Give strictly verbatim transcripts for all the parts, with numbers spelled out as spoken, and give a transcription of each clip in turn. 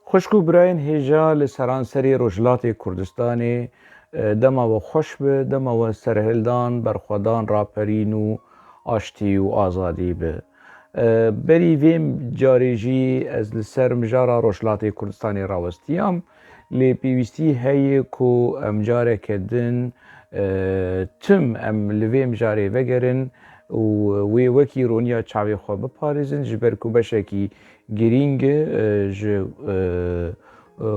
Xwişk û birayên hêja li seranserê Rojhilatê Kurdistanê, e, dema we xweş be, dema we serhildan, berxwedan, raperîn û aştî û azadî be. E, berî vê carê jî ez li ser mijara Rojhilatê Kurdistanê rawestiyam, lê pêwîstî heye ku em careke din, e, tim em li vê mijarê vegerin û wê wekî roniya çavê xwe biparêzin, ji ber ku beşekî girîng e, ji, e, e,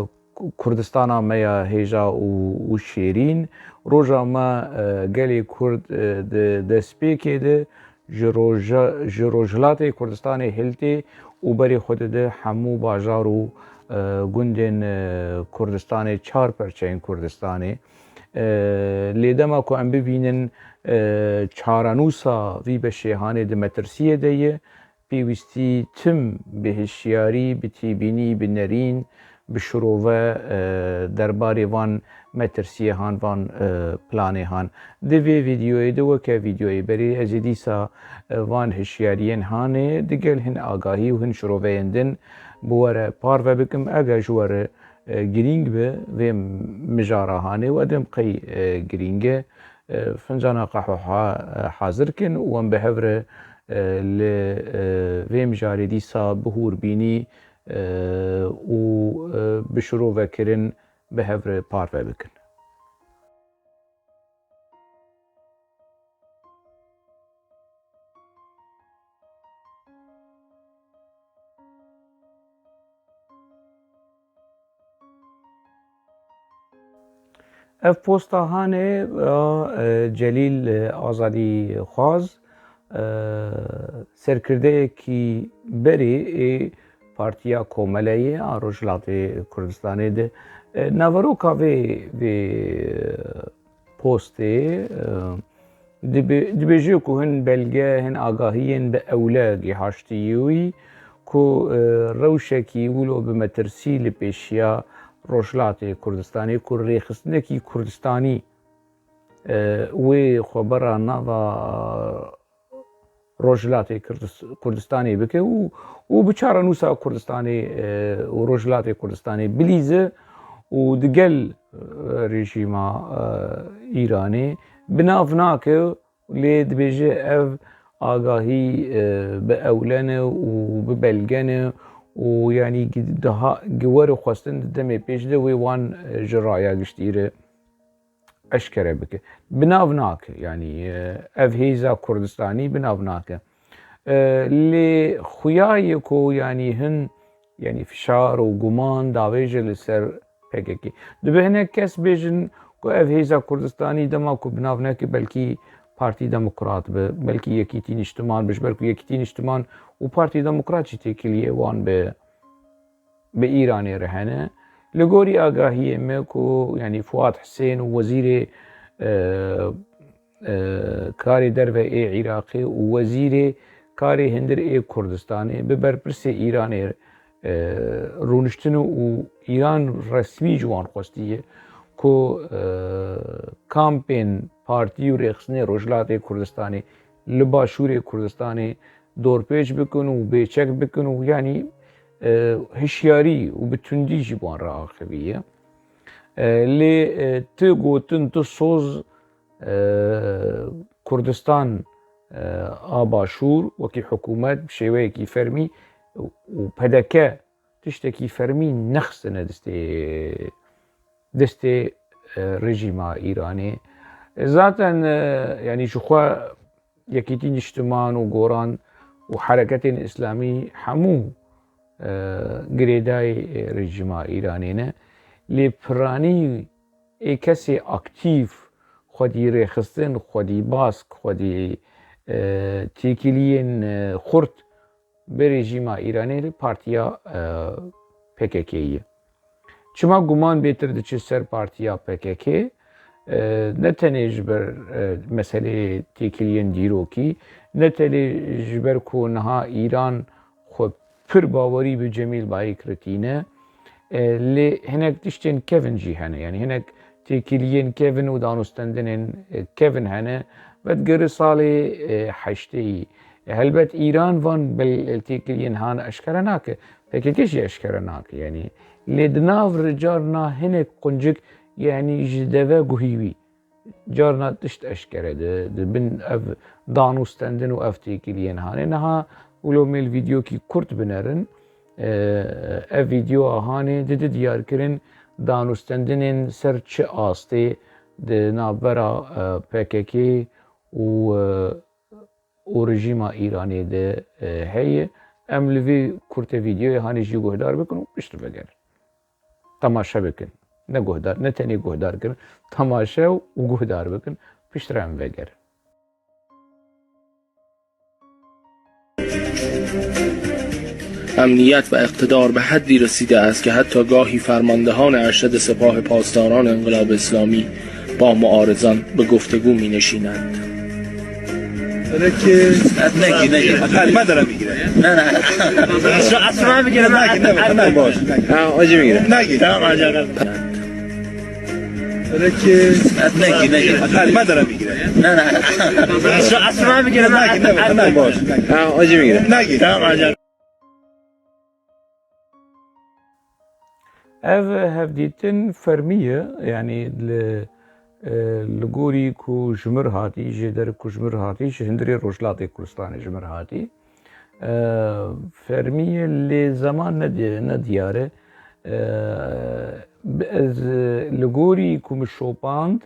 Kurdistana me ya hêja û, û şêrîn. Roja me, e, gelê Kurd, e, di destpêkê de ji roja, ji Rojhilatê Kurdistanê hiltê û berê xwe dide hemû bajar û, e, gundên, e, Kurdistanê, çar perçeyên Kurdistanê. E, lê dema ku em bibînin, e, çarenûsa vî beşê hanê di metirsiyê de ye, pêwîstî tim bi hişyarî, bi têbînî, bi nerîn, bi şirove, e, derbarê van metirsiyê han, van, e, planê han. Di vê vîdeoyê de weke vîdeoyê berê ez ê dîsa, e, van hişyariyên hanê digel hin agahî û hin şiroveyên din bi we re parve bikim. Eger ji we re, e, girîng be vê mijara hanê û edem qey, e, girîng e, e, fincana qehwe ha-, e, hazir kin û em bi hev re, e, li, e, vê mijarê dîsa bi hûrbînî, e, û, e, bi şirovekirin bi hev re parve bikin. Ev posta hanê, e, Celîl, e, Azadîxwaz, e, serkirdeyekî berê ê Partiya Komeleyê a Rojhilatê Kurdistanê de, e, naveroka vê, vê postê, e, dibe-, dibêje ku hin belge, hin agahiyên bi ewle gihaştî wî ku, e, rewşekî wilo bi metirsî li pêşiya Rojhilatê Kurdistanê ku rêxistinekî Kurdistanî, e, wê xwebera nava Rojhilatê Kurdis-, Kurdistanê bike û, û bi çarenûsa Kurdistanê, e, û Rojhilatê Kurdistanê bilîze û digel, e, rejîma, e, Îranê bi nav nake, lê dibêje ev agahî, e, bi ewle ne û bi belge ne û yanî gi-, daha gi were xwestin di demê pêş de wê wan, e, ji raya giştî re eşkere bike. Bi nav nake, yanî, e, ev hêza Kurdistanî bi nav nake. E, lê xuya ye ku, yanî, hin, yanî, fişar û guman davêje li ser P K K. Dibe hinek kes bêjin ku ev hêza Kurdistanî dema ku bi nav neke belkî Partî Demokrat be, belkî Yekîtî Niştiman be, ji ber ku Yekîtî Niştiman û Partî Demokrat jî têkiliyê wan bi bi Îranê re hene. Li gorî agahiyê me ku, yanî Fuat Hisên û wezîrê, e, e, karê derve ê Iraqê û wezîrê karê hundir ê Kurdistanê bi berpirsê Îranê, e, rûniştine û Îran resmî ji wan xwestiye ku, e, kampên partî û rêxistinê Rojhilatê Kurdistanê li Başûrê Kurdistanê dorpêç bikin û bêçek bikin û yanî, e, hişyarî û bi tundî jî bi wan re axiviye. E, lê, e, tu gotin, tu soz, e, Kurdistan, e, a Başûr wekî hikûmet bi şêweyekî fermî û P D K tiştekî fermî nexistine destê, destê, e, rejîma Îranê. E, zaten, e, yanî ji xwe Yekîtî Niştiman û Goran û hereketên Îslamî hemû, e, girêdayî, e, rejîma Îranê ne. Lê piranî ê kesê aktîf, xwedî rêxistin, xwedî bask, xwedî, e, têkiliyên, e, xurt bi rejîma Îranê re partiya, e, P K K ye. Çima guman bêtir diçe ser partiya P K K? E, ne tenê ji ber, e, meseleyê têkiliyên dîrokî, ne tenê ji ber ku niha Îran xwe pir bawerî bi Cemîl Bayik re tîne, e, lê hinek tiştên kevin jî hene. Yanî hinek têkiliyên kevin û danûstendinên, e, kevin hene. Vedigere salê, e, heşteyî. E, helbet Îran van bel-, têkiliyên han eşkere nake. P K K jî eşkere nake, yanî lê di nav re carna hinek quncik, yanî ji deve guhî wî carna tişt eşkere di, di bin ev danûstendin û ev têkiliyên hanê. Niha wilo mêl vîdeokî kurt binerin, e, ev vîdeoya hanê didi diyarkirin danûstendinên ser çi astê di navbera, e, P K K û, e, û rejîma Îranê de, e, heye. Em li vê kurte vîdeoyê hanê jî guhdar bikin û piştre vegerin. Temaşe bikin. Ne guhdar, ne tenê guhdar kirin, temaşe û guhdar bikin. Piştre em vegerin. امنیت و اقتدار به حدی رسیده است که حتی گاهی فرماندهان ارشد سپاه پاسداران انقلاب اسلامی با معارضان به گفتگو می‌نشینند. نگی، نگی. نه، نه. اصلا می‌گیره. نگی، نه، نه. آجی می‌گیره. نگی. تمام، آجی آقا. نگی، نگی. نه، نه. اصلا می‌گیره. نگی، نه، نه. آجی می‌گیره. نگی. تمام، آجی آقا. Ev hevdîtin fermî ye, yanî li, e, li gorî ku ji mir hatî, ji der ku ji mir hatî, ji hundirê Rojhilatê Kurdistanê ji mir hatî. E, fermî ye, lê zeman nedi-, nediyar e. E, ez, e, li gorî ku min şopand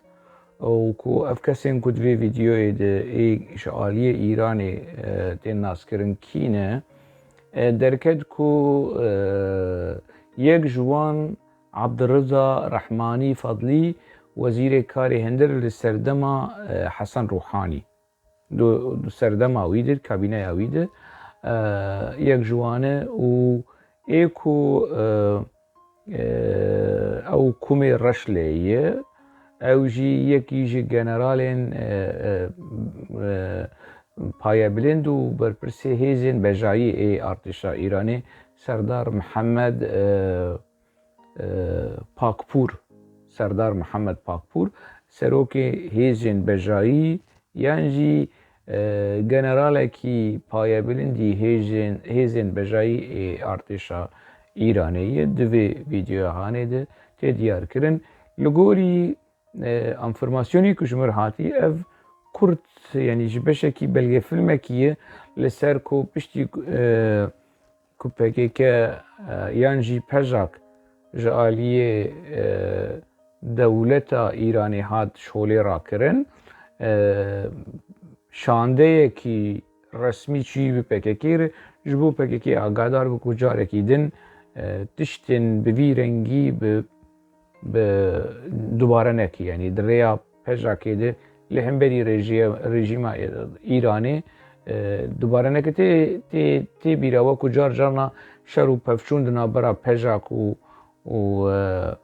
û ku ev kesên ku di vê vîdeoyê de ê ji aliyê Îranê, e, tên naskirin kî ne, e, derket ku, e, yek ji wan Abdurriza Rehmanî Fadlî, wezîrê karê hundir li serdema, e, Hesen Ruhanî. Di, di serdema wî de, kabîneya wî de, e, yek ji wan e û ê ku, e, e, ew kumê Reşlê ye, ew jî yekî ji generalên, e, e, e, payebilind û berpirsê hêzên bejayî ê artêşa Îranê, Serdar Mihemed, e, e, Pakpûr, Serdar Mihemed Pakpûr, serokê hêzên bejayî yan jî, e, generalekî payebilindî hêjên, hêzên bejayî ê artêşa Îranê ye, di vê vîdeoya hanê de tê diyarkirin. Li gorî, e, enfîrmasyonê ku ji mir hatî, ev kurt, yanî ji beşekî belgefilmekî ye li ser ku piştî, e, ku P K K, e, yan jî PJAK ji aliyê, e, dewleta Îranê hat şolê rakirin, e, şandeyekî resmî çûyî bi P K K re, ji bo P K K agahdar bû ku carekî din, e, tiştên bi vî rengî bi bi dubare neke, yanî di rêya PJAKê de li hemberî rêjiye-, rejîma Îranê, e, dubare neke. Tê, tê, tê bîra we ku car carna şer û pevçûn di navbera PJAK û, û, e,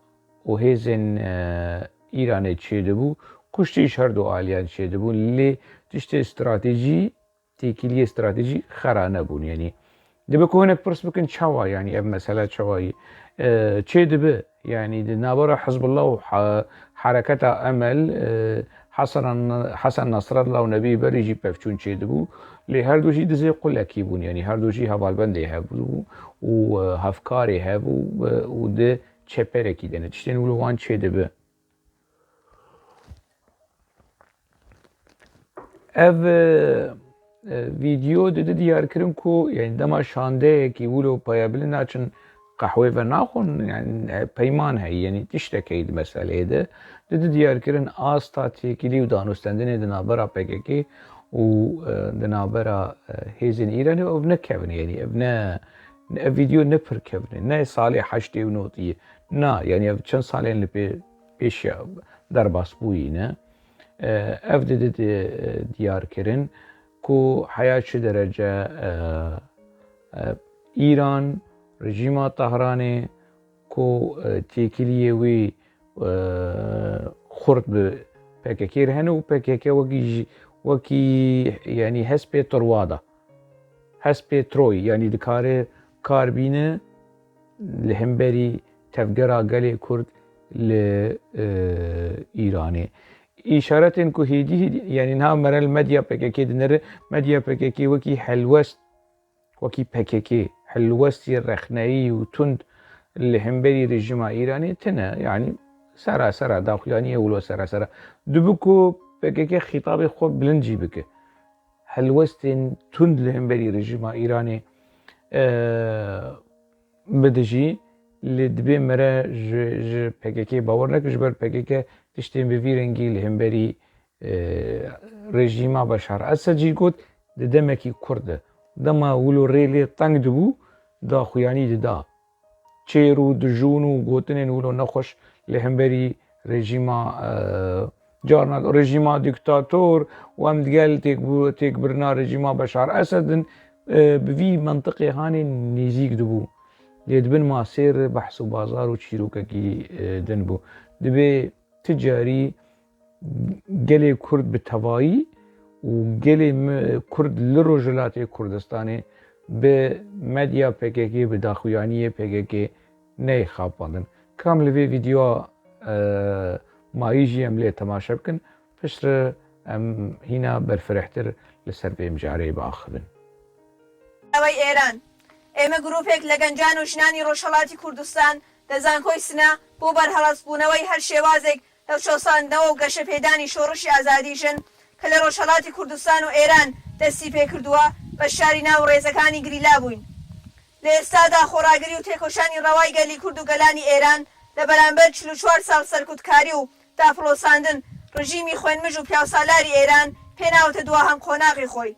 û hêzên, e, Îranê çêdibû, kuştî ji her du aliyan çêdibûn, lê tiştê stratejî têkiliyê stratejî xera nebûn. Yanî dibe ku hinek pirs bikin çawa, yanî ev mesele çawa yî, e, çê dibe? Yanî di navbera Hizbullah û ha-, hereketa Emel, e, Hasan, Hasan Nasrallah û Nebî Berî jî pevçûn çêdibû. Lê her du jî dizê qulekî bûn. Yanî her du jî hevalbendê hev bû û, e, hevkarê hev û, e, û di çeperekî de ne. Tiştên wilo wan çêdibe. Ev, e, e, vîdeo dide diyarkirin ku, yanî dema şandeyekî wilo payebilind naçin qehwê ve naxwin, yanî, e, peyman heye, yanî tiştek heye di meseleyê de. Dide diyarkirin asta têkilî û danûstendinê di navbera P K K û, e, di navbera, e, hêzên Îranê, ev ne kevin e, yanî ev ne, ev vîdeo ne pir kevin e, ne salê heştê û notî ye. Na, yanî ev çend salên li pê-, pêşiya derbasbûyî ne. E, ev dide di, e, diyar kirin ku heya çi derece, e, e, Îran, rejîma Tehranê ku, e, têkiliyê wî, e, xurt bi P K K re hene û P K K wekî jî, wekî, yanî hespê tirwada, hespê Troy, yanî dikare kar bîne li hemberî tevgera gelê Kurd li, e, Îranê. Îşaretên ku hêdî hêdî, yanî niha mere li medya P K K dinere, medya P K K wekî helwest, wekî P K K helwestî rexneyî û tund li hemberî rejîma Îranê tine. Yanî sera sera daxuyaniyê wilo sera sera. Dibi ku P K K xîtabê xwe bilind jî bike. Helwestên tund li hemberî rejîma Îranê, e, bide jî, lê dibê mere ji, ji P K K bawer neke, ji ber P K K tiştên bi vî rengî li hemberî, e, rejîma Beşar Esed jî got, di demekî kurt de. Dema wilo rê lê teng dibû, daxuyanî dida. Çêr û dijûn û gotinên wilo nexweş li hemberî rejîma, e, carna rejîma dîktator û em digel têkbû-, têkbirina rejîma Beşar Esed in, e, bi vî mentiqê hanê nêzîk dibû. Lê di bin masê re behs û bazar û çîrokekî, e, din bû. Dibê ti carî gelê Kurd bi tevayî û gelê me-, Kurd li Rojhilatê Kurdistanê bi medya P K K, bi daxuyaniyê P K K neyê xapandin. Kam li vê vîdeoya, e, mayî jî em lê temaşe bikin, piştre em hîna berfirehtir li ser vê mijareyê biaxivin. ئەوەی ئێران. ئێمە گروپێک لە گەنجان و ژنانی ڕۆژهەڵاتی کوردستان لە زانکۆی سنە بۆ بەرهەڵستبوونەوەی هەر شێوازێک لەو چەوساندنەوە و گەشەپێدانی شۆڕشی ئازادی ژن کە لە ڕۆژهەڵاتی کوردستان و ئێران دەستی پێکردووە، بە شاری ناو ڕێزەکانی گریلا بووین. لە ئێستادا خۆڕاگری و تێکۆشانی ڕەوای گەلی کورد و گەلانی ئێران لە بەرامبەر چل و چوار ساڵ سەرکوتکاری و داپڵۆساندن، ڕژیمی خوێنمژ و پیاوسالاری ئێران پێناوەتە دواهەم قۆناغی خۆی.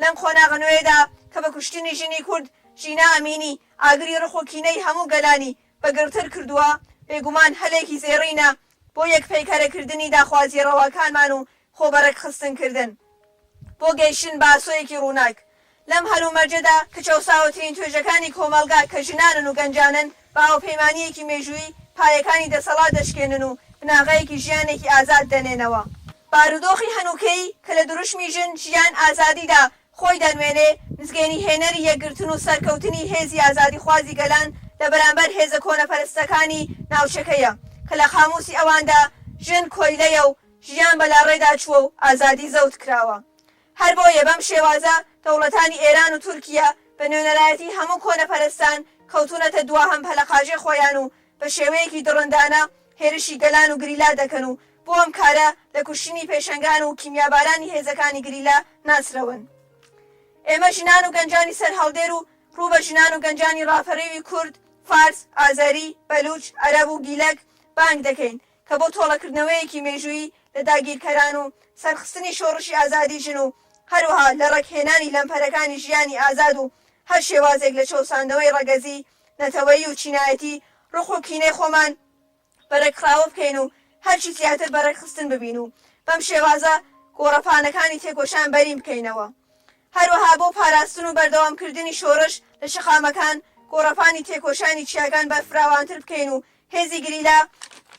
لەم قۆناغە نوێدا کە بە کوشتنی ژنی کورد ژینا ئەمینی ئاگری ڕق و کینەی هەموو گەلانی بەگڕتر کردووە، بێگومان هەلێکی زێڕینە بۆ یەکپەیکەرەکردنی داخوازییە ڕەواکانمان و خۆبەڕێکخستنکردن بۆ گەیشتن بە ئاسۆیەکی ڕووناک. لەم هەلومەرجەدا کە چەوساوەترین توێژەکانی کۆمەڵگا کە ژنانن و گەنجانن، بە هاوپەیمانییەکی مێژوویی پایەکانی دەسەڵات دەشکێنن و بناغەیەکی ژیانێکی ئازاد دەنێنەوە. بارودۆخی هەنووکەیی کە لە دروشمی ژن، ژیان، ئازادیدا خۆی دەنوێنێ، نزگێنی هێنەری یەکگرتن و سەرکەوتنی هێزی ئازادیخوازی گەلان لە بەرامبەر هێزە کۆنەپەرستەکانی ناوچەکەیە کە لە قامووسی ئەواندا ژن کۆیلەیە و ژیان بە لاڕێدا چووە و ئازادی زەوت کراوە. هەر بۆیە بەم شێوازە دەوڵەتانی ئێران و تورکیە بە نوێنەرایەتی هەموو کۆنەپەرستان کەوتوونەتە دواهەم پەلەقاژێ خۆیان و بە شێوەیەکی دڕندانە هێرشی گەلان و گریلا دەکەن و بۆ ئەم کارە لە کوشتنی پێشەنگان و کیمیابارانی هێزەکانی گریلا ناسرەون. ئێمە ژنان و گەنجانی سەرهەڵدێر و ڕوو بە ژنان و گەنجانی ڕاپەڕیوی کورد، فارس، ئازەری، بەلوچ، عەرەب و گیلەک بانگ دەکەین کە بۆ تۆڵەکردنەوەیەکی مێژوویی لە داگیرکەران و سەرخستنی شۆڕشی ئازادی ژن و هەروەها لە ڕێکهێنانی لەمپەرەکانی ژیانی ئازاد و هەر شێوازێک لە چەوساندنەوەی ڕەگەزی، نەتەوەیی و چینایەتی ڕق و کینەی خۆمان بە ڕێکخراوە بکەین و هەرچی زیاتر بە ڕێکخستن ببین و بەم شێوازە گۆڕەپانەکانی تێکۆشان بەرین بکەینەوە. هەروەها بۆ پاراستن و بەردەوامکردنی شۆڕش لە شەقامەکان، گۆڕەپانی تێکۆشانی چیاکان بەرفراوانتر بکەین و هێزی گریلا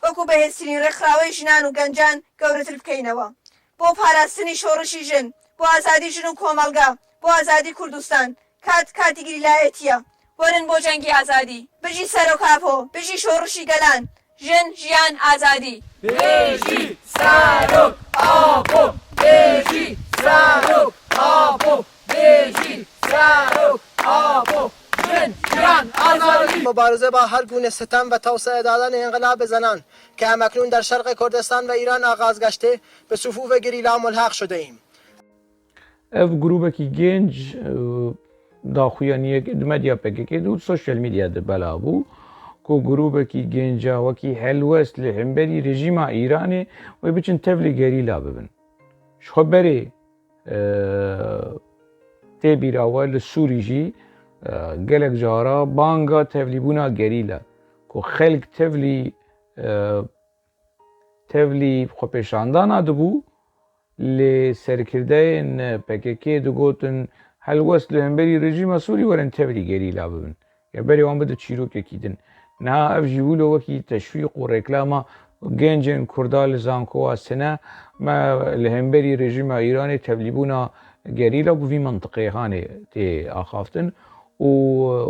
وەکو بەهێزترین ڕێکخراوەی ژنان و گەنجان گەورەتر بکەینەوە. بۆ پاراستنی شۆڕشی ژن، بۆ ئازادی ژن و کۆمەڵگا، بۆ ئازادی کوردستان، کات کاتی گریلایەتیە. وەرن بۆ جەنگی ئازادی. بژی سەرۆک ئاپۆ، بژی شۆڕشی گەلان. ژن، ژیان، ئازادی. بێژی سەرۆک ئاپۆ، بێژی سەرۆک ئاپۆ، بێژی سەرۆک ئاپۆ. ژن، ژیان، ئازادی. مبارزه با هر گونه ستم و توسعه دادن انقلاب زنان که همکنون در شرق کردستان و ایران آغاز گشته، به صفوف گریلا ملحق شده ایم. Ev grûbekî gênc, e, daxuyaniyek di medya P K K de û sosyal medya de belav bû ku grûbekî gênca wekî helwest li hemberî rejîma Îranê wê biçin tevlî gerîla bibin. Ji xwe berê, e, tê bîra we li Sûrî jî, e, gelek cara banga tevlîbûna gerîla, ku xelk tevlî, e, tevlî xwepêşandana dibû, lê serkirdeyên P K K digotin, helwest li hemberî rejîma Sûrî werin tevlî gerîla bibin. Ya berê wan bide çîrokekî din. Niha ev jî wilo wekî teşwîq û reklama gencên Kurda li zankowa Sine, me li hemberî rejîma Îranê tevlîbûna gerîla bi vî mintiqê hanê tê axaftin û,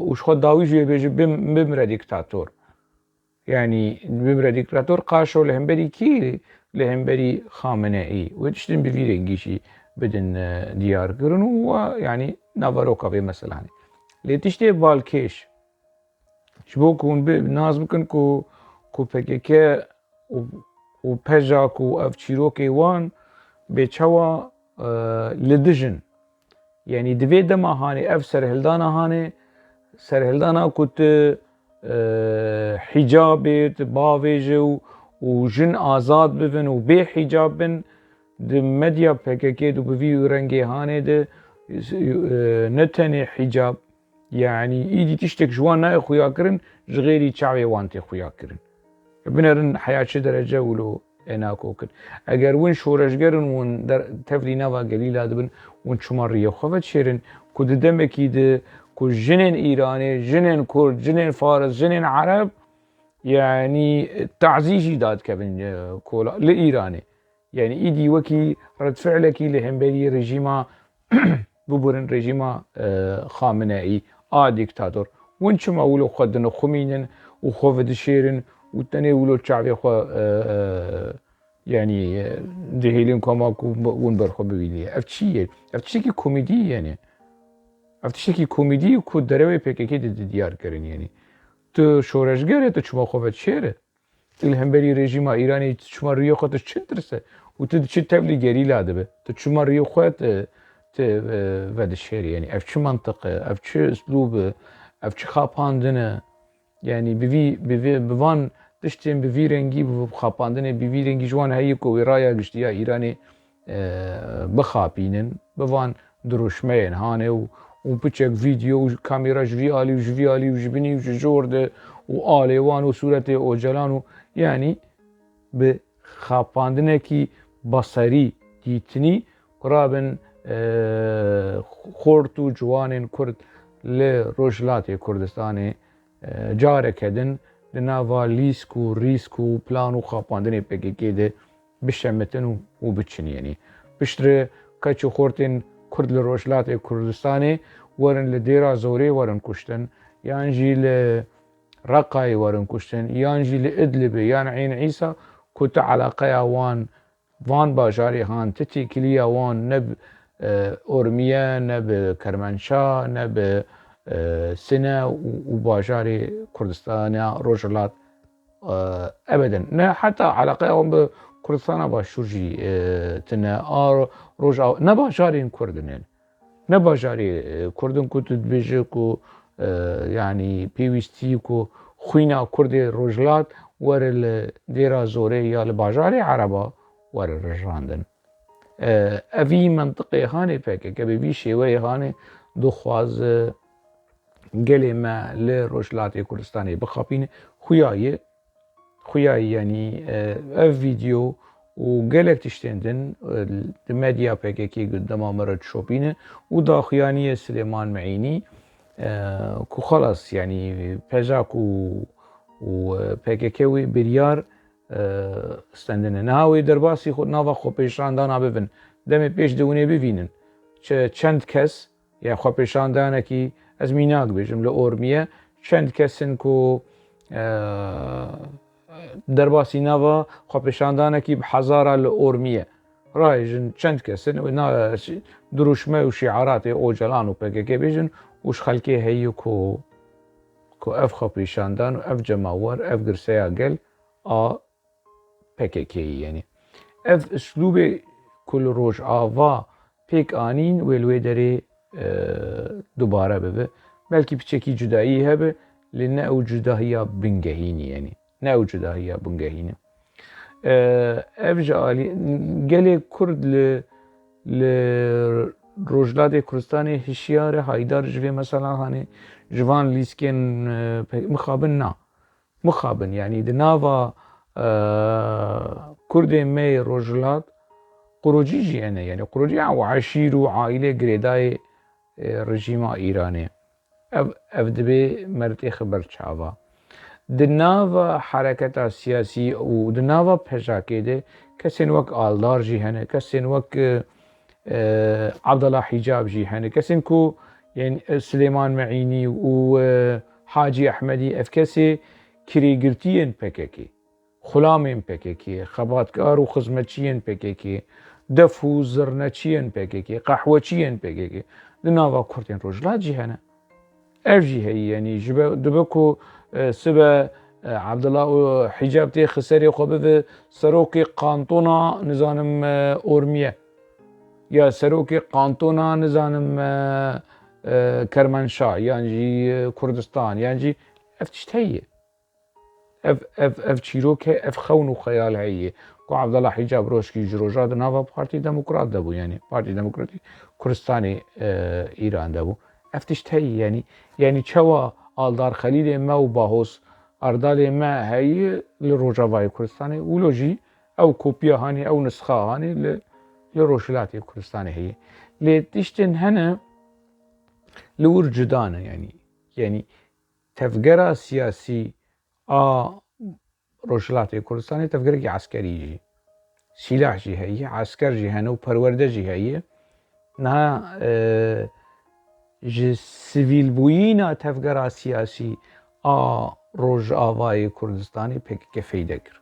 û ji xwe dawî jî wê bêje, bim-, bimre dîktator. Yanî bimre dîktator, qaşo li hemberî kî? Li hemberî Xameneî. Wê tiştin bi vî rengî jî bidin, e, diyarkirin û wa, yanî naveroka vê meselanê. Lê tiştê balkêş, ji bo ku hûn bi nas bikin ku, ku P K K û, û PJAK û ev çîrokê wan bê çawa, e, li dij in. Yanî di vê dema hanê ev serhildana hanê, serhildana ku tu, e, hîcabê, tu bavêje û, û jin azad bibin û bê hîcab bin, di medya P K K de bi vî rengê hanê de, e, ne tenê hîcab, yanî îdî tiştek ji wan nayê xuya kirin, ji xêrî çavê wan tê xuya kirin. Binerin heya çi derece wilo ê nakokin. Eger win şoreşger in, win der-, tevlî nava gelîla dibin, win çima riyê xwe vedişêrin, ku di demekî de ku jinên Îranê, jinên Kurd, jinên Faris, jinên Ereb, yanî tazî jî dadikevin, e, kola li Îranê. Yanî îdî wekî redfi'lekî li hemberî rejîma, biburin rejîma, e, Xameneî, a dîktator. Win çima wilo xwe dinixumînin û xwe vedişêrin û tenê wilo çavê xwe, e, e, yanî, e, dihêlin koma ku win ber xwe bivînî? Ev çi ye? Ev tiştekî komedî ye yanî. Ev tiştekî komedî ye ku derewê P K K de di diyar kirin yanî. Tu şoreşger e, tu çima xwe vedişêre? Tu li hemberî rejîma Îranê tu çima riyê xwe tu çi ditirse? Û tu diçî tevlî gerîla dibe. Tu çima riyê xwe tu, tu, e, vedişêrî? Yanî ev çi mantiq e? Ev çi uslûb e? Ev çi xapandin e? Yanî bi vî, bi vê, bi van tiştên bi vî rengî, bi xapandinê bi vî rengî ji wan heye ku wê raya giştî ya Îranê, e, bixapînin, bi van dirûşmeyên hanê û, û piçek vîdeo û kamera ji vî alî û ji vî alî û ji binî û ji jor de û alê wan û sûretê Ocalan û, yanî bi xapandinekî beserî, dîtinî, ku rabin, e, xort û ciwanên Kurd li Rojhilatê Kurdistanê, e, careke din di nava lîsk û rîsk û plan û xapandinê P K K de bişemitin û, û biçin. Yanî piştre keç û xortên Kurd li Rojhilatê Kurdistanê werin li Dêra Zorê werin kuştin, yan jî li Reqayê werin kuştin, yan jî li Idlibê yan Eyn Îsa, ku tu eleqeya wan, van bajarê han, tu têkiliya wan ne bi, e, Ormiye, ne bi Kermenşa, ne bi, e, Sine û, û bajarê Kurdistana Rojhilat, e, ebeden. Ne heta eleqeya wan bi Kurdistana Başûr jî, e, tine. A Rojawa, ne bajarên Kurd in. Ne bajarê, e, Kurd in ku tu dibêje ku, e, yanî pêwîstî ku xwîna Kurdê Rojhilat were li Dêra Zorê ya li bajarê Ereba were rijandin. E, evî mentiqê hanê P K K, bi vî şêweyê hanê dixwaze gelê me li Rojhilatê Kurdistanê bixapîne. Xuya ye, xuya ye, yanî, e, ev vîdeo û gelek tiştên din, e, di medya P K K dema me re dişopîne û daxuyaniye Silêman Meînî, e, ku xelas, yanî PJAK û, û, e, P K K wê biryar, e, stendine. Niha wê derbasî xwe nava xwepêşandana bibin. Demê pêş de hûn ê bivînin. Çe-, çend kes ya xwepêşandanekî, ez mînak bêjim, li Ormiye çend kes in ku, e, derbasî nava xwepêşandanekî bi hezara li Ormiye rayêjin, çend kes in, wê na dirûşme û şîaratê Ocalan û P K K bêjin û ji xelkê heye ku, ku ev xwepêşandan û ev cemawer, ev girseya gel a P K K'yî, yanî. Ev uslûbê ku li Rojava pêk anîn, wê li wê derê, e, dubare bibe. Belkî piçekî cudayî hebe, lê ne ew cudahiya bingehînî, yanî. Ne ew cudahiya bingehînî. E, ev ji alî, gelê Kurd li, li Rojhilatê Kurdistanê hişyar e, haydar ji vê mesela hanê, ji van lîskên, e, pe-, mixabin na. Mixabin, yanî di nava, e, Kurdên me yê Rojhilat qurocî jî hene, yanî qurocî ya û eşîr û aîlê girêdayê, e, rejîma Îranê. Ev, ev dibê me têxe ber çava. Di nava hereketa siyasî û di nava PJAKê de kesên wek Aldar jî hene, kesên wek, e, e, Abdullah Hicab jî hene. Kesên ku, yên, e, Silêman Meînî û, e, Hacî Ehmedî, ev kesê kirêgirtiyên P K K, xulamên P K K, xebatkar û xizmetçiyên P K K, def û zirneçiyên P K K, qehweçiyên P K K, di nava Kurdên Rojhilat jî hene. Ev jî heye, yanî ji be, dibe ku, e, sibe, e, Abdullah û Hicab tê xiserê xwe bibe serokê kantona, nizanim, e, Ormiye. Ya serokê kantona, nizanim, e, e, Kermanşah, yan jî, e, Kurdistan, yan jî ev tişt heye. Ev, ev, ev çîrok e, ev xewn û xeyal heye. Ku Abdullah Hicab rojkî ji roja di nava Partî Demokrat de bû, yanî Partî Demokratî Kurdistanê, e, Îran de bû. Ev tişt heye, yanî, yanî çawa Aldar Xelîlê me û Bahoz Erdalê me heye li Rojavayê Kurdistanê, wilo jî ew kopiya hanê, ew nisxa hanê li, li Rojhilatê Kurdistanê heye. Lê tiştên hene li wir cuda ne, yanî, yanî tevgera siyasî a Rojhilatê Kurdistanê tevgerekî eskerî jî, sîlah jî heye, esker jî hene û perwerde jî heye. Niha, e, ji sivîlbûyîna tevgera siyasî a Rojavayê Kurdistanê P K K feyde kir.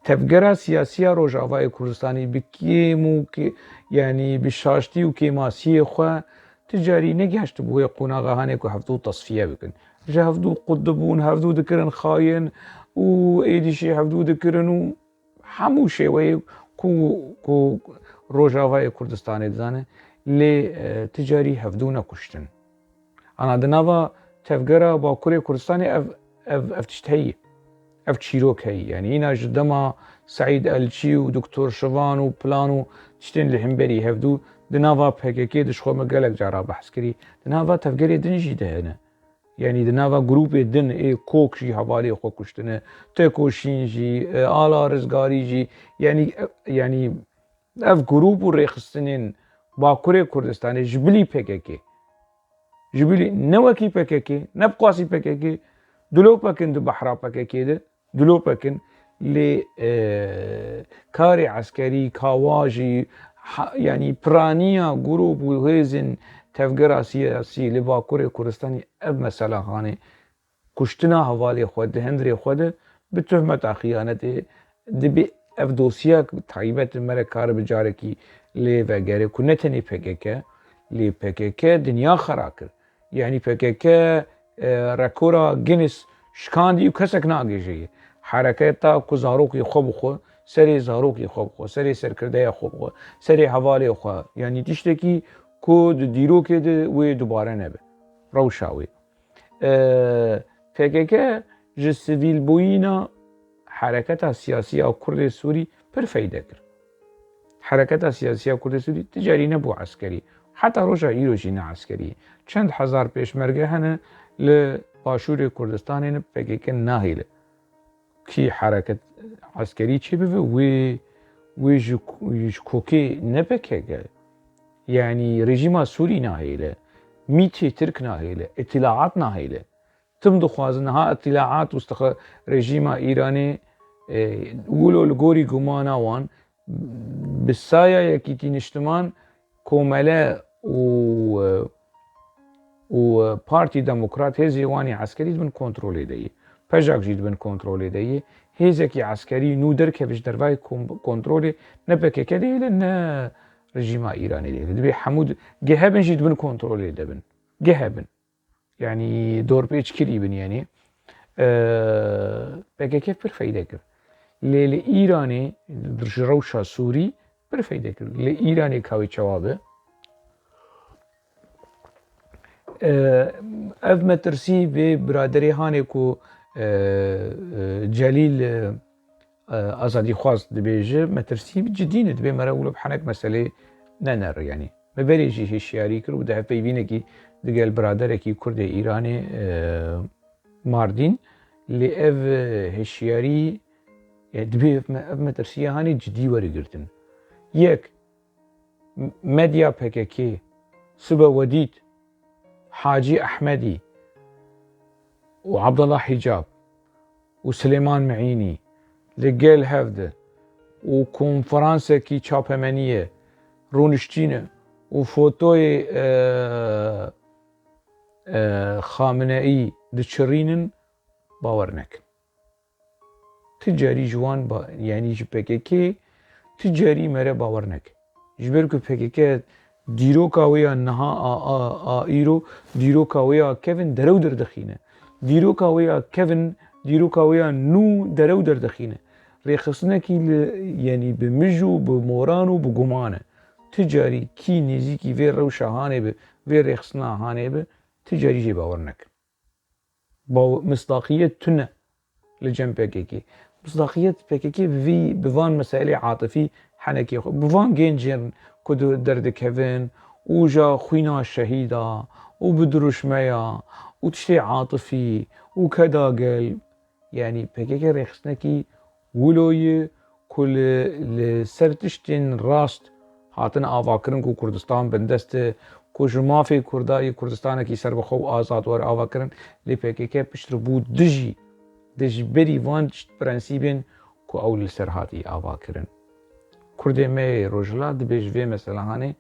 Tevgera siyasî ya Rojavayê Kurdistanê bi kêm û kê-, yanî bi şaştî û kêmasiyê xwe ti carî negihiştibû wê qonaxa hanê ku hevdû tesfiye bikin. Ji hevdû qut dibûn, hevdû dikirin xayin û êdî jî hevdû dikirin û hemû şêweyê ku, ku Rojavayê Kurdistanê dizane, lê, e, ti carî hevdû nekuştin. Ana di nava tevgera Bakurê Kurdistanê ev, ev, ev tişt heye. Ev çîrok heye. Yanî îna ji dema Seîd Elçî û Doktor Şivan û plan û tiştên li hemberî hevdû di nava P K K de ji xwe me gelek cara behs kirî. Di nava tevgerê din jî de hene. Yanî di nava grûpê din ê kok jî hevalê xwe kuştine, Tekoşîn jî, e, Ala Rizgarî jî, yanî, e, yanî ev grûp û rêxistinên Bakurê Kurdistanê ji bilî P K K, ji bilî ne wekî P K K, ne bi qasî P K K, dilopek in di behra P K K de, dilopek in, lê, e, karê eskerî, kawa jî, ha-, yanî piraniya grûp û hêzên tevgera siyasî li Bakurê Kurdistanê ev mesela hanê kuştina hevalê xwe di hundirê xwe de bi tuhmeta xiyanetê dibê ev dosyayek taybet in, me re karibe carekî lê vegere ku ne tenê P K K, lê P K K dinya xera kir. Yanî P K K, e, rekora Guinness şikandî û kesek nagihêje yê. Hereketa ku zarokê xwe bi xwe, serê zarokê xwe bi xwe, serê serkirdeya xwe bi xwe, serê hevalê xwe, yanî tiştekî ku di dîrokê de wê dubare nebe. Rewşa wê. E, P K K ji sivîlbûyîna hereketa siyasî ya Kurdê Sûrî pir feyde kir. Hereketa siyasî ya Kurdê Sûrî ti carî nebû eskerî. Heta roja îro jî ne eskerî. Çend hezar pêşmerge hene li Başûrê Kurdistanê ne P K K nahêle. Kî hereket eskerî çêbibe, wê, wê ji, ji kokê ne P K K. Yanî rejîma Sûrî nahêle. Mîtê Tirk nahêle. Îtilaat nahêle. Tim dixwazin niha îtilaat û stixi-, rejîma Îranê, e, wilo li gorî gumana wan, bi saya Yekîtî Niştiman, Komele û, e, û, e, Partî Demokrat, hêzê wan ê eskerî di bin kontrolê de yê. Pejak jî di bin kontrolê de yê. Hêzekî eskerî nû derkeve ji dervayê kom-, kontrolê ne P K K de hêle, ne rejîma Îranê de hêle. Dibê hemû di-, gehebin jî di bin kontrolê de bin. Gehebin. Yanî dorpêçkirî bin, yanî, e, P K K pir feyde kir. Lê li Îranê, ji rewşa Sûrî pir feyde kir. Li Îranê ka wê çawa be? E, ev metirsî vê biraderê hanê ku, e, e, Celîl, e, e, azadîxwaz dibêje, metirsî cidî ne, dibê me re wilo bi henek meselê nener, yanî. Me berê jî hişyarî kir û di hevpeyvînekî digel biraderekî Kurdê Îranê, e, Mardîn, lê ev, e, hişyarî, e, dibê ev me-, ev metirsiya hanê cidî were girtin. Yek, m-, medya P K K, Sibe Wedîd, Hacî Ehmedî û Abdullah Hicab û Silêman Miînî li gel hev de û konferansekî çapemeniyê, rûniştîne û fotoyê, e, e, Xameneî diçirînin, bawer nekin. Ti carî ji wan ba-, yanî ji P K K ti carî me re bawer neke. Ji ber ku P K K Dîroka wê ya niha a, a, a îro, dîroka wê ya kevin derew derdixîne. Dîroka wê ya kevin, dîroka wê ya nû derew derdixîne. Rêxistinekî li, yanî bi mij û bi moran û bi guman e. Ti carî kî nêzîkî vê rewşa hanê bi, vê rêxistina hanê bi, ti carî jê bawer nekin. Baw-, misdaqiyet tune li cem P K K. Misdaqiyet P K K bi vî, bi van meselê atifî henekê xwe, bi van gencên ku di derdikevin û ja xwîna şehîda û bi dirûşmeya û tiştê atifî û keda gel, yanî P K K rêxistinekî wilo ye ku li, li ser tiştên rast hatin avakirin ku Kurdistan bindest e, ku ji mafê Kurda yê Kurdistanekî serbixwe û azad were avakirin, lê P K K piştre bû dijî, dijberî van tişt prensîbên ku ew li ser hatî avakirin. Kurdê me yê Rojhilat dibê ji vê meselehanê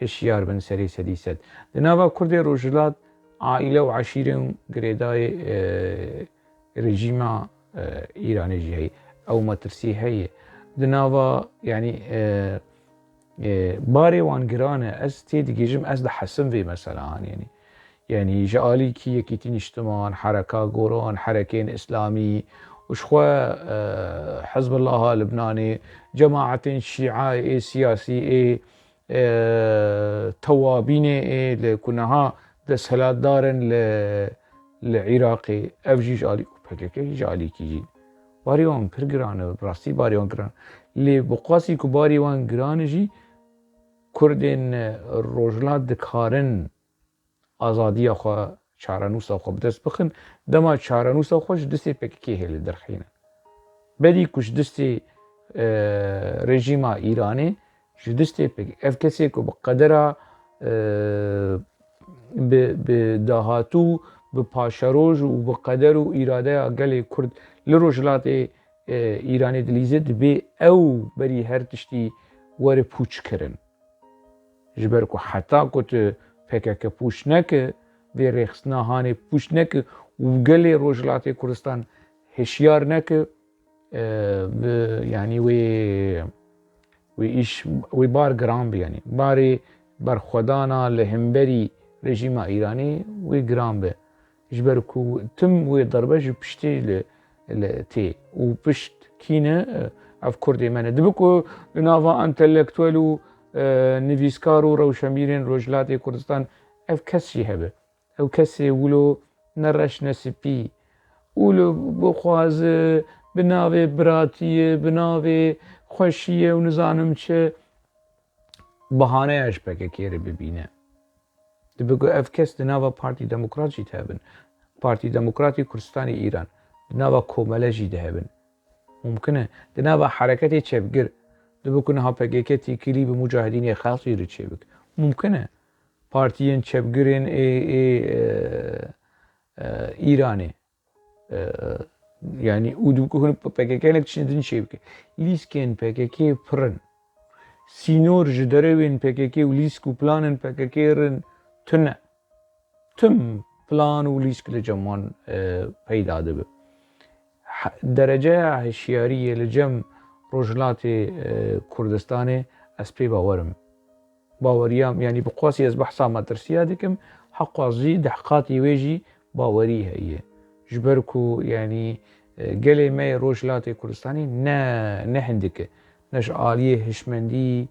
hişyar bin serê sedî sed. Di nava Kurdê Rojhilat aîle û eşîrên girêdayê, e, rejîma, e, Îranê jî heye. Ew metirsî heye. Di nava, yanî, e, e, barê wan giran e. Ez tê digihîjim, ez dihesim vê meselehan, yanî. Yanî ji alîkî Yekîtî Nîştiman, Hereka Goran, Herekên Îslamî û ji xwe, e, Hizbullaha Libnanê, cemaetên Şîa ê siyasî ê, e, tewabînê ê li ku niha desthilatdar in li, li Iraqê, ev jî ji alî û P K K jî ji alîkî jî. Barê wan pir giran e, bi rastî barê wan giran e. Lê bi qasî ku barê wan giran e jî, Kurdên Rojhilat dikarin azadiya xwe, çarenûsa xwe bi dest bixin, dema çarenûsa xwe ji destê P K K hê li derxîne. Berî ku ji destê, e, rejîma Îranê, ji destê P K K, ev kesê ku bi qedera, e, bi, bi dahatû, bi paşeroj û bi qeder û îradeya gelê Kurd li Rojhilatê, e, Îranê dilîze, dibê ew berî her tiştî were pûç kirin. Ji ber ku heta ku tu P K K pûç neke, vê rêxistina hanê pûç neke û gelê Rojhilatê Kurdistan hişyar neke, e, bi, yanî wê, wê îş, wê bar giran be, yanî barê berxwedana li hemberî rejîma Îranê wê giran be. Ji ber ku tim wê derbe ji piştê li, li tê û pişt kî ne, ev Kurdê me ne. Dibe ku li nava entelektuel û, e, nivîskar û rewşenbîrên Rojhilatê Kurdistan ev kes jî hebe. Ew kesê wilo ne reş ne spî. Wilo bixwaze bi navê biratiyê, bi navê xweşiyê û nizanim çi, bahaneya ji P K K re bibîne. Dibe ku ev kes di nava Partî Demokrat jî dihebin. Partî Demokratî Kurdistanê Îran. Di nava komele jî dihebin. Mumkin e. Di nava hereketê çepgir. Dibe ku niha P K K têkilî bi mucahidînê xelqî re çêbik. Mumkin e. Partiyên çepgirên ê, ê, e, e, Îranê. E, yanî û dibe ku hûn P K K hinek tiştên din çê bike. Lîskên P K K pir in. Sînor ji derewên P K K û lîsk û planên P K K re tune. Tim plan û lîsk li cem wan, e, peyda dibe. He-, dereceya hişyariyê li cem Rojhilatê, e, Kurdistanê ez pê bawer im. Baweriya, yanî bi qasî ez behsa metirsiya dikim, heqqa zî deh qatî wê jî bawerî heye. Ji ber ku, yanî, e, gelê me yê Rojhilatê Kurdistanê ne, ne hindik e. Ne ji aliyê hişmendî,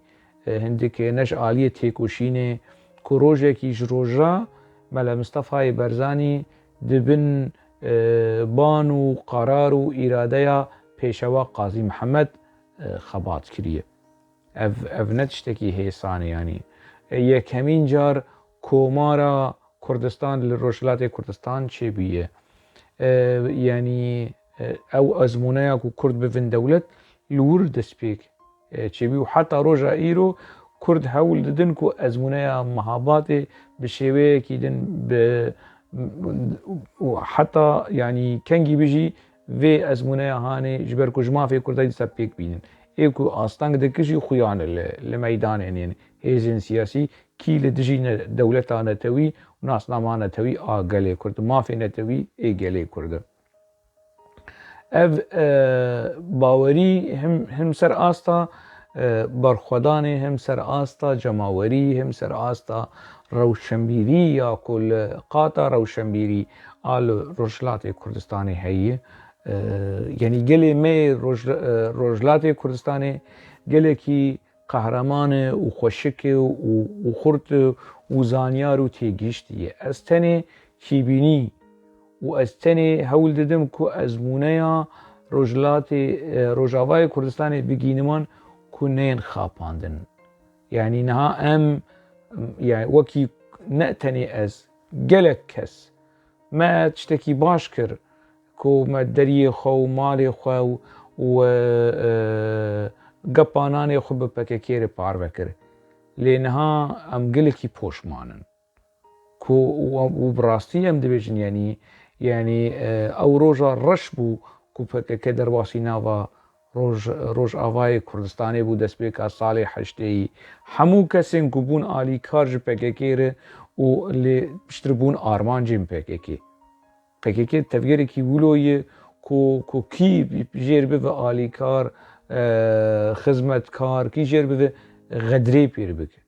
e, hindik e, ne ji aliyê têkoşînê, ku rojekî ji roja Mele Mistefayê Berzanî di bin, e, ban û qerar û îradeya Pêşewa Qazî Mihemed, e, xebat kiriye. Ev, ev ne tiştekî hêsan e, yanî. E, yekemîn car Komara Kurdistan li Rojhilatê Kurdistan çêbûye. E, yanî, e, ew ezmûneya ku Kurd bivin dewlet li wir destpêk, e, çêbû û heta roja îro Kurd hewl didin ku ezmûneya Mehabatê bi şêweyekî din bi, û heta, yanî, kengî bijî vê ezmûneya hanê, ji ber ku ji mafê Kurda dîsa pêk bînin. Ê ku asteng dike jî xuyan e li, li meydanê, yanî hêzên siyasî kî li dijî ne-, dewleta netewî û nasnama netewî a gelê Kurd, mafê netewî ê gelê Kurd e. Ev, e, bawerî him, him ser asta, e, berxwedanê hem ser asta cemawerî, hem ser asta rewşenbîrî ya ku li qata rewşenbîrî a li Rojhilatê Kurdistanê heye. E, yanî gelê me yê Roj-, e, Rojhilatê Kurdistanê gelekî qehreman e û xweşik e û, û xurt e û zanyar û têgihiştî ye. Ez tenê kîbînî û ez tenê hewl didim ku ezmûneya Rojhilatê, e, Rojavayê Kurdistanê bigîniman ku neyên xapandin. Yanî niha em, yani wekî ne tenê ez, gelek kes me tiştekî baş kir ku me deriyê xwe û malê xwe û, û, e, e, gepananê xwe bi P K K re parve kir. Lê niha em gelekî poşman in. Ku û, û bi rastî em dibêjin, yanî, yanî, e, ew roja reş bû ku P K K derbasî nava Roj-, Rojavayê Kurdistanê bû destpêka salê heştêyî. Hemû kesên ku bûn alîkar ji P K K re û lê piştre bûn armancên P K K. P K K tevgerekî wilo ye ku, ku kî jêr bibe alîkar, e, xizmetkar, kî jêr bibe xedrê pêr bike.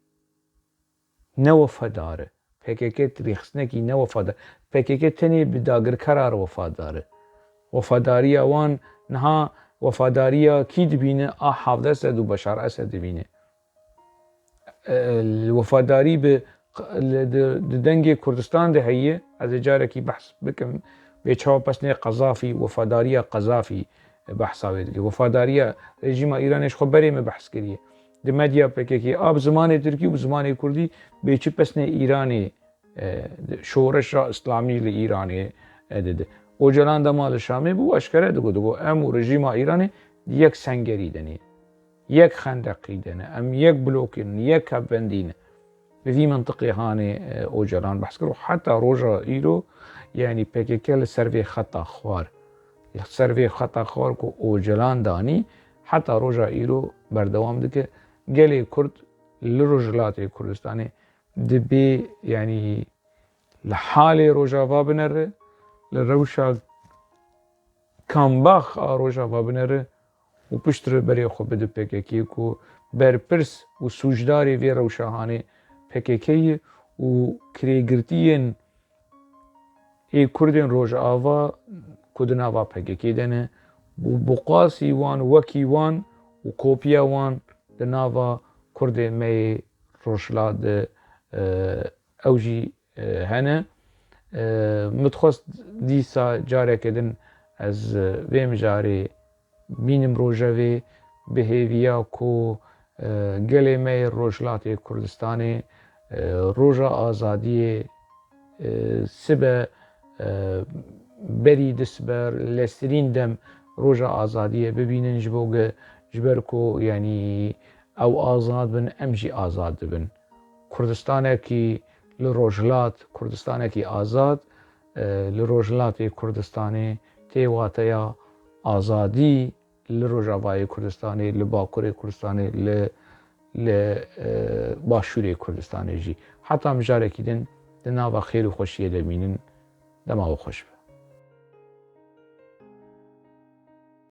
Ne wefadar e. P K K rêxistinekî ne wefadar. P K K tenê bi dagirkera re wefadar e. Wefadariya wan niha wefadariya kî dibîne? A Hevdesed û Beşar Esed dibîne. E, wefadarî bi, li, di, di dengê Kurdistan de heye. Ez ê carekî behs bikim. Bê çawa pesnê Qezafî, wefadariya Qezafî behsa wê dike. Wefadariya rejîma Îranê ji xwe berê me behs kiriye. Di medya P K K a bi zimanê tirkî û bi zimanê kurdî bê çi pesnê Îranê, e, şoreşa îslamî li Îranê, e, dide. Ocalan dema li Şamê bû, eşkere digot, digot, em û rejîma Îranê di yek sengerî de ne. Yek xendeqî de ne. Em yek blokê ne, yek hevbendî ne. Bi vî mintiqê hanê, e, Ocalan behs kir û heta roja îro, yanî P K K li ser vê xeta xwar, li ser vê xeta xwar ku Ocalan danî, heta roja îro berdewam dike. Gelê Kurd li Rojhilatê Kurdistanê dibê, yanî li halê Rojava binere, li rewşa kambax a Rojava binere û piştre berê xwe bide P K K ku berpirs û sûcdarê vê rewşa hanê P K K ye û kirêgirtiyên ê Kurdên Rojava ku di nava P K K de ne û bi qasî wan, wekî wan û kopiya wan di nava Kurdê me yê Rojhilat de, e, ew jî, e, hene. E, min dixwest dîsa careke din ez, e, vê mijarê bînim rojevê bi hêviya ku, e, gelê me yê Rojhilatê Kurdistanê, e, roja azadiyê, e, sibe, e, berî disibe, leztirîn dem roja azadiyê bibînin ji bo ge-, ji ber ku, yanî, ew azad bin, em jî azad dibin. Kurdistanekî li Rojhilat, Kurdistanekî azad, e, li Rojhilatê Kurdistanê tê wateya azadî li Rojavayê Kurdistanê, li Bakurê Kurdistanê, li, li, e, Başûrê Kurdistanê jî. Heta mijarekî din di nava xêr û xweşiyê de bînin. Dema we xweş be.